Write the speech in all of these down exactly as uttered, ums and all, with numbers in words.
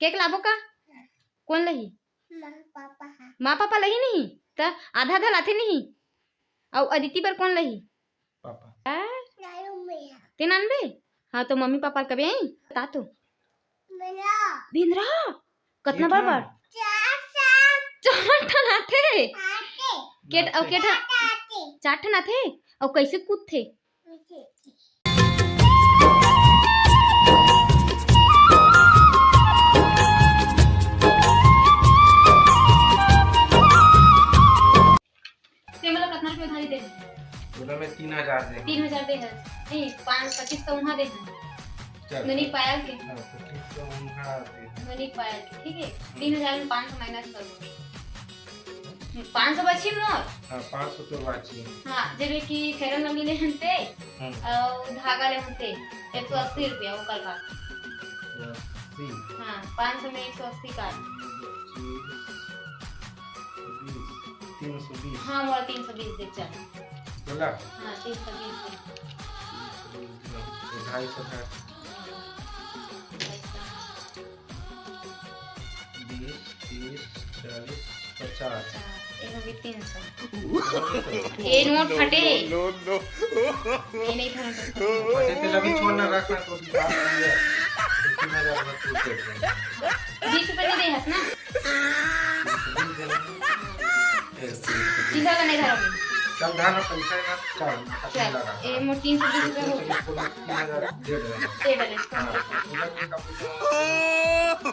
Cake लाबो का? कोन लही? माँ पापा हा। माँ पापा लही नहीं? त आधा आधा लाथे नहीं? अउ अदिति बर कोन लही? पापा। आ? नानू मिया। ते नानबे? हाँ, तो मम्मी पापा कबे आई? बता तो। बिंद्रा। बिंद्रा? कतना एक बार ठन? बार? चार, चार। चार ठन आथे? आथे। केट-, अउ केट-, चार आथे। चार ठन आथे? अउ कैसे कूदथे? ते मोला कतना रुपया उधारी दे? ओला मैं तीन हजार दे। तीन हजार दे हस। नहीं, पाँच, पच्चीस तो उहाँ दे हस। चल। नोनी पायल के। हाँ, पच्चीस तो उहाँ दे हस। नोनी पायल के, ठीक है? हम्म। तीन हजार में पाँच सौ minus कर दो। पाँच सौ बची मोर। हाँ, पाँच सौ तो बची। हाँ, जैसे कि Fair and Lovely ले हन ते, हम्म। अउ धागा ले हन ते, एक सौ अस्सी रुपया ओकर का। एक सौ अस्सी। हाँ, पाँच सौ में एक सौ अस्सी का। पच्चीस, बीस, तीन सौ बीस। हाँ, मोर तीन सौ बीस दे चल। बोला? हाँ, तीन सौ बीस दे। ढाई सौ है। हाँ। बीस, तीस, चालीस, पचास। पचास, एमा भी तीन सौ। ए नोट फटे हे। No, no, no। ए नहीं फटे। फटे तेला भी छोड़ ना, रख ना, तो भी बात नहीं है। तीन हजार में तू दे दे। बीस रुपया नहीं दे हस ना? बीस दे ना। ए, तीस। सीधा का नहीं धरा मैं। चल, धर ना, पैसा है ना, चल, चल, लगा। ए, मोर तीन सौ बीस रुपया हो गया। तीन हजार दे दे। दे दे, हाँ, पूजा के लिए कपड़े।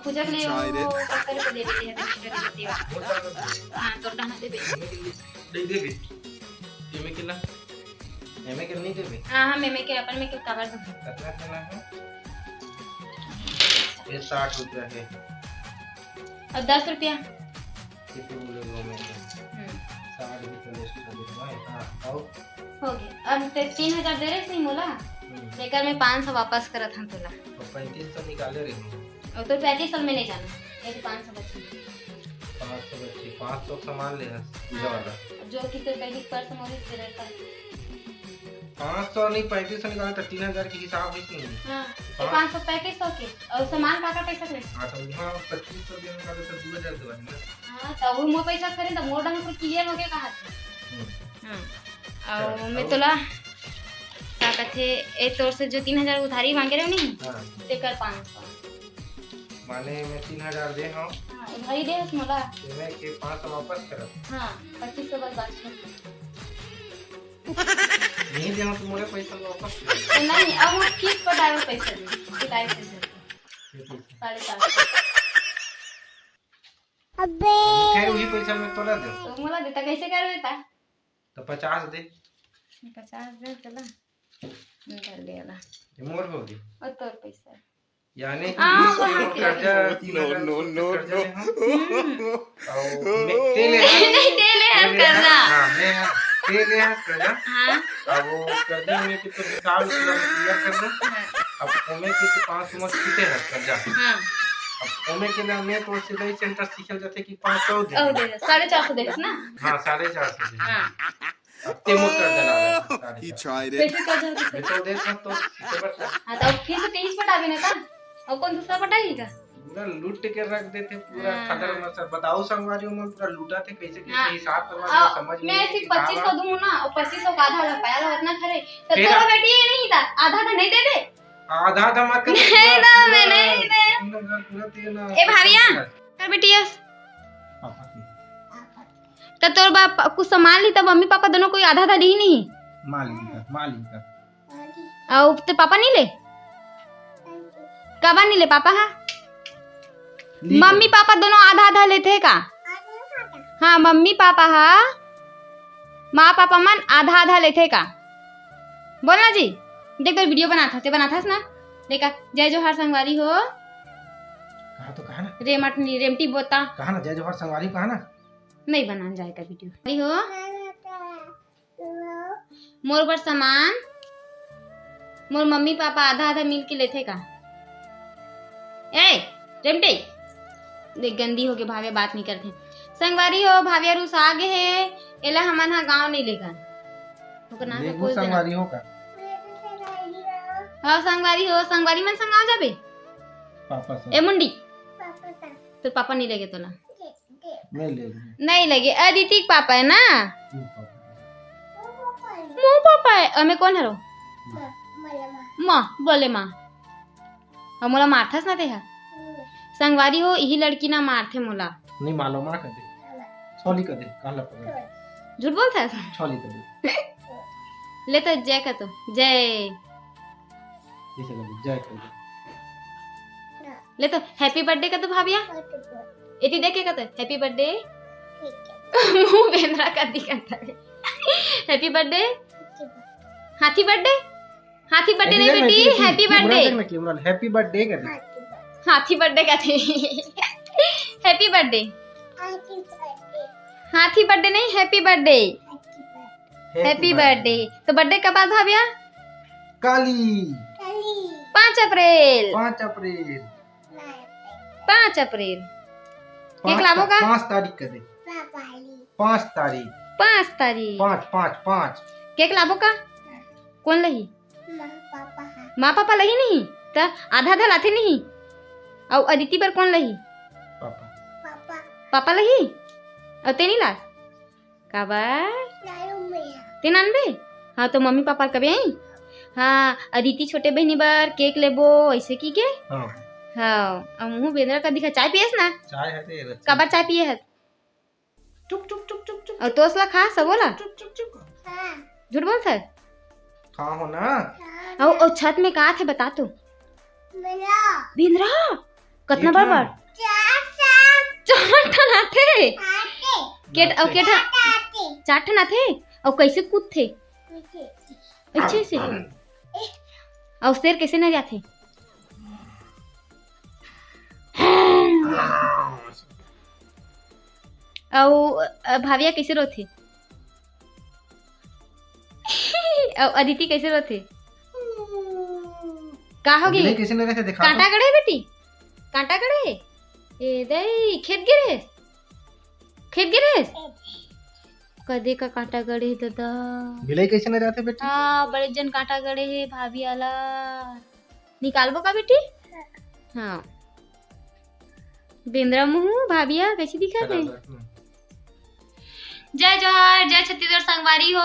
पूजा के लिए वो पत्थर को दे देते हैं, दूसरे को देते हैं। वो क्या करते हैं? हाँ, तो डहाना दे दे। एमे के लिए दे देबे। एमे के ला, एमे के नहीं देबे? हाँ, हाँ, एमे के, अपन में के काबर दूँ? कितना देना है? ये साठ रुपया है। और दस रुपया? कितने बोले दो में से? हम्म। साठ भी तो less कर दे भाई। हाँ, और? हो गया। अब ते तीन हजार दे रहे थे मोला, हम्म। लेकर मैं पाँच सौ वापस करत हूँ तोला। और पैंतीस सौ निकाले रहे। और तो पैंतीस सौ में ले जाना, ये तो पाँच सौ बची। पाँच सौ बची, पाँच सौ सामान ले हस, पूजा हाँ। वाला। जो कि तो पहली पर्स मोरी तेरे पर। पाँच सौ नहीं, पैंतीस सौ निकाले तो तीन हजार के हिसाब है कि नहीं? हाँ, तो पाँच पाँच सौ पैंतीस सौ के, और सामान का का पैसा ले? हाँ, तो वहाँ पच्चीस सौ देने वाले तो दो हजार देवा है ना। हाँ, तो वो मोर पैसा खरीद, तो मोर डंग पर clear हो गया कहा थे। हम्म। हाँ, और चल, मैं अब तोला का कथे, ए तोर से जो तीन हजार उधारी मांगे रहे नहीं, हाँ। तेकर पाँच सौ। माने मैं तीन हजार दे हूँ। हाँ, उधारी दे हस मोला। तो मैं के पाँच सौ वापस करब। हाँ, पच्चीस सौ बस बात सुन। नहीं देना तो मोरे पैसा वापस कर। तो नहीं, अब वो फीस पटावे पैसा दे, सिलाई पैसा दे। ये पैसा। साढ़े चार सौ। अबे। फिर वही पैसा मैं तोला दे। तो मोला देता कैसे कर देता? तो पचास दे। पचास दे, चला। निकाल दे वाला। ये मोर हो गई। और तोर पैसा। यानी कि आ, ये मोर कर्जा, तीन हजार रुपये कर्जा ले हम। हम्म। और मैं, तेले नहीं, तेले हम तेले कर्जा। हाँ, मैं, तेले हम कर्जा। हाँ। अब वो कर्जा में कि तो हिसाब से clear कर दे। हाँ। अब ओमे के तो पाँच सौ मत छूटे है कर्जा। हाँ। अब ओमे के लिए मैं तो सिलाई सेंटर सीखल जाते कि पाँच सौ दे। ओ, दे दे, साढ़े चार सौ दे ना? हाँ, साढ़े चार सौ दे। हाँ। अब ते मोर कर देना है, साढ़े चार। He tried it। कैसे कर देना? मैं तो देख सकता हूँ, इसे बता। हाँ, तो अब फिर से तेईस पटा देना था। और कौन दूसरा पटा ही का? पूरा लूट के रख देते, पूरा हाँ, खदर हाँ। मचर। बताओ संगवारी, उमन पूरा लूटा थे, कैसे, कैसे हाँ। हिसाब करवा के अब समझ में मैं नहीं सिर्फ कि पच्चीस सौ दूँ ना, और पच्चीस सौ का आधा आधा पाया लो, इतना खरे। तो तेरा तोरा बेटी ये नहीं था, आधा आधा नहीं देबे? आधा आधा मत कर, नहीं पूरा, ना, मैं पूरा नहीं दे। तीन हजार पूरा तेल ना, ए भाविया, कर बेटी यस। पापा की। त तोर बाप कुछ सामान ली, त मम्मी पापा दोनों कोई आधा आधा ली नहीं? माँ ली का, माँ ली का। अउ ते पापा नहीं ले? काबर नहीं ले पापा हा? ली मम्मी का। पापा दोनों आधा आधा लेथे का? हाँ, मम्मी पापा हा, माँ पापा मन आधा आधा लेथे का? बोल ना जी, देख तो वीडियो बनात हस, ते बनात हस ना? देखा, जय जोहार संगवारी हो। कहा तो कहा ना। रेमट नी, रेमटी बोता। कहा ना, जय जोहार संगवारी कहा ना। नहीं बनान जाए का वीडियो। नहीं हो। मोर बर सामान, मोर मम्मी पापा आधा आधा मिल के लेथे का? ए, रेमटे, देख गंदी होके भावे बात नहीं करथे। संगवारी हो, भाविया रूसा गे हे, एला हमन हा गांव नहीं लेगन। ओकर नाम से लेगू कोई देना। संगवारी हो का? हाँ, संगवारी हो, संगवारी मन संग गांव जाबे? पापा से। ए मुंडी। तोर पापा नहीं लगे तोला? नहीं लगे। नहीं लगे। अदिति के पापा है ना? मोर पापा है। मोर पापा है। अमे कौन हरो? माँ, बोले माँ। अउ मोला मारथस ना तेहा। संगवारी हो, इही लड़की ना मारथे मोला। नहीं मालो माँ कदे। छोली कदे, काला पकड़। झूठ बोलथस? छोली कदे। ले तो जय कर तो, जय। जय कर दे। ले तो happy birthday कर तो भाभिया। एती देख के कहते happy birthday। मुंह बेंदरा कर दी कहता है। Happy birthday। हाथी birthday। हाथी birthday नहीं बेटी, happy birthday। Camera happy birthday कर दे। हाथी birthday कहते। Happy birthday। हाथी birthday नहीं, happy birthday। Happy birthday। तो birthday कब आत भाभिया? काली। पाँच अप्रैल। पाँच अप्रैल। पाँच अप्रैल। केक लाबो का? पाँच तारीख का दे। पाँच तारीख। पाँच तारीख। पाँच, पाँच, पाँच। केक लाबो का? कौन लही? माँ पापा लही नहीं? त आधा आधा लाथे नहीं। अउ अदिति बर कौन लही? पापा। पापा लही? अउ ते नहीं लास? काबर? ते नानबे? हाँ, तो मम्मी पापा कबे आई? हाँ, अदिति छोटे बहनी बर केक लेबो, ऐसे की के? हाँ। हाँ, अब मुंह बेंदरा कर दिखा, चाय पियस ना? चाय है तेरे। काबर चाय पिए है? चुप, चुप, चुप, चुप, चुप, और तोसला खा, सबोला? चुप, चुप, चुप। झूठ बोलत है? खा हो ना? और, और छत में का थे बता तो? बेंदरा। बेंदरा? कतना बड़ बड़? चार ठन आथे। केट-, अउ केठा? चार ठन आथे। अउ कैसे कूदथे? ऐसे, ऐसे। अउ शेर कैसे नरियाथे? अउ, अ, भाविया कैसे रोथे? अउ अदिति कैसे रोथे? का हो गे? बिलाई कैसे नरियाथे, दिखा तो। कांटा गड़े बेटी, कांटा गड़े। ए दई, खेत गिरे, खेत गिरे। कदे का कांटा गड़े हे दादा। बिलाई कैसे नरियाथे बेटी? हाँ, बड़े जन कांटा गड़े हे भाभी आला। निकालबो का बेटी? हाँ। बेंदरा मुहू, भाभिया कैसे दिखत हे? जय जोहार, जय छत्तीसगढ़ संगवारी हो,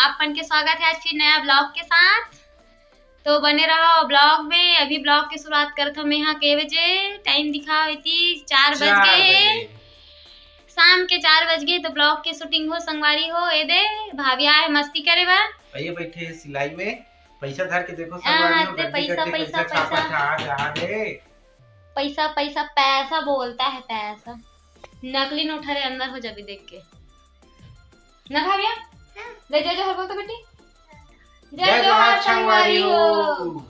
आप मन के स्वागत है आज फिर नया vlog के साथ। तो बने रहो vlog में। अभी vlog के शुरुआत करत हूँ मैं यहाँ के बजे, time दिखाओ इति, चार बज गए हैं। शाम के चार बज गए, तो vlog के shooting हो संगवारी हो। ए दे, भाभी आए मस्ती करे बा। आइए बैठे हैं सिलाई में, पैसा धर के देखो संगवारी हो, ते गड्डी पैसा, गड्डी पैसा, पैसा छापा पैसा। छा, जहाँ दे। पैसा, पैसा, पैसा बोलता है, पैसा। नकली नोट हरे अंदर हो जाबे देख के। ना भाभिया? हाँ। ले जय जोहार बोल तो बेटी। जय जोहार संगवारी हो। संगवारी हो।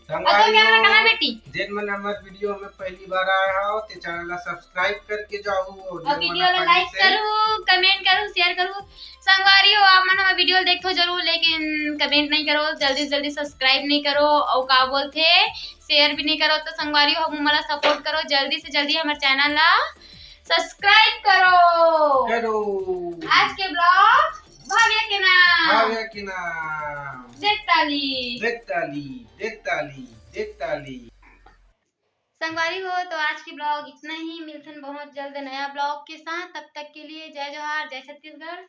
अब तो camera कहाँ बेटी? जेन मन हमर video में पहली बार आए हो, ते channel ला subscribe करके जाओ और और video ला like करो, comment करो, share करो। संगवारी हो, आप मन हमर video देखो जरूर, लेकिन comment नहीं करो, जल्दी से जल्दी subscribe नहीं करो, और का बोलते share भी नहीं करो। तो संगवारी हो, हमन ला support करो, जल्दी से जल्दी हमर channel ला subscribe करो। करो। आज के vlog भाविया के नाम। भाविया के नाम। देख ताली। देख ताली, देख ताली, देख ताली। संगवारी हो, तो आज की vlog इतना ही। मिलथन बहुत जल्द नया vlog के साथ। तब तक के लिए जय जोहार, जय छत्तीसगढ़।